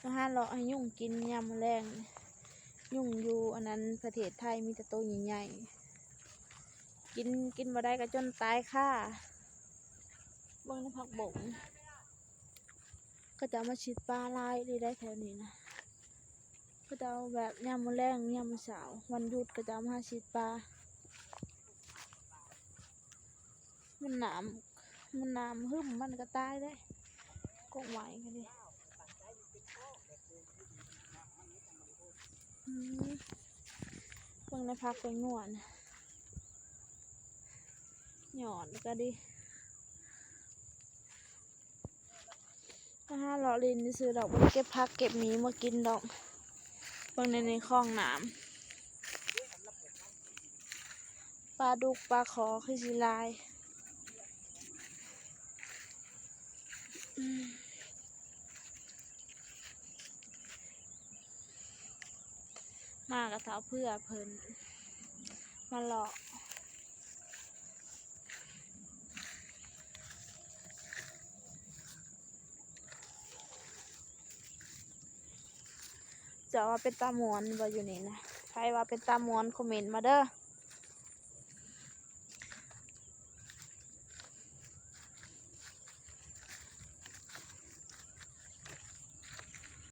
າຫາເລາະໃຫ້ຍຸງກິນຍາມມື້ແລງ. ຍຸງຢູ່ອັນນັ້ນ ປະເທດໄທມີແຕ່ໂຕໃຫຍ່ໆ ກິນ ກິນບໍ່ໄດ້ກໍຈົນຕາຍຄາ. ເບິ່ງໃນຜັກບົ້ງ ເຂົາເຈົ້າມາຊິດປາຫຼາຍເດ້ ແຖວນີ້ນະ. ເຂົາເຈົ້າແບບຍາມມື້ແລງ ຍາມມື້ເຊົ້າ ວັນຢຸດ ເຂົາເຈົ້າມາຊິດປາ. ມັນນ້ຳ ມັນນ້ຳຫຶມ ມັນກໍຕາຍເດ້ ກົກໄມ້ກໍດີ. ອືມ ເບິ່ງໃນຜັກເປັນງວນ ຍອດກໍດີ. ມາຫາເລາະຫຼິ້ນຊື່ໆດອກ ບໍ່ໄດ້ເກັບຜັກເກັບໝີມາກິນດອກ. ເບິ່ງໃນ ໃນຄອງນ້ຳ ປາດຸກປາຂໍຄືຊິຫຼາຍ. ອືມ ມາກັບທ້າວເຜືອກເພິ່ນ ມາເລາະ. ເຈົ້າວ່າເປັນຕາມ່ວນບໍ່ຢູ່ນີ້ນະ? ໃຜວ່າເປັນຕາມ່ວນ ຄອມເມັນມາເດີ້.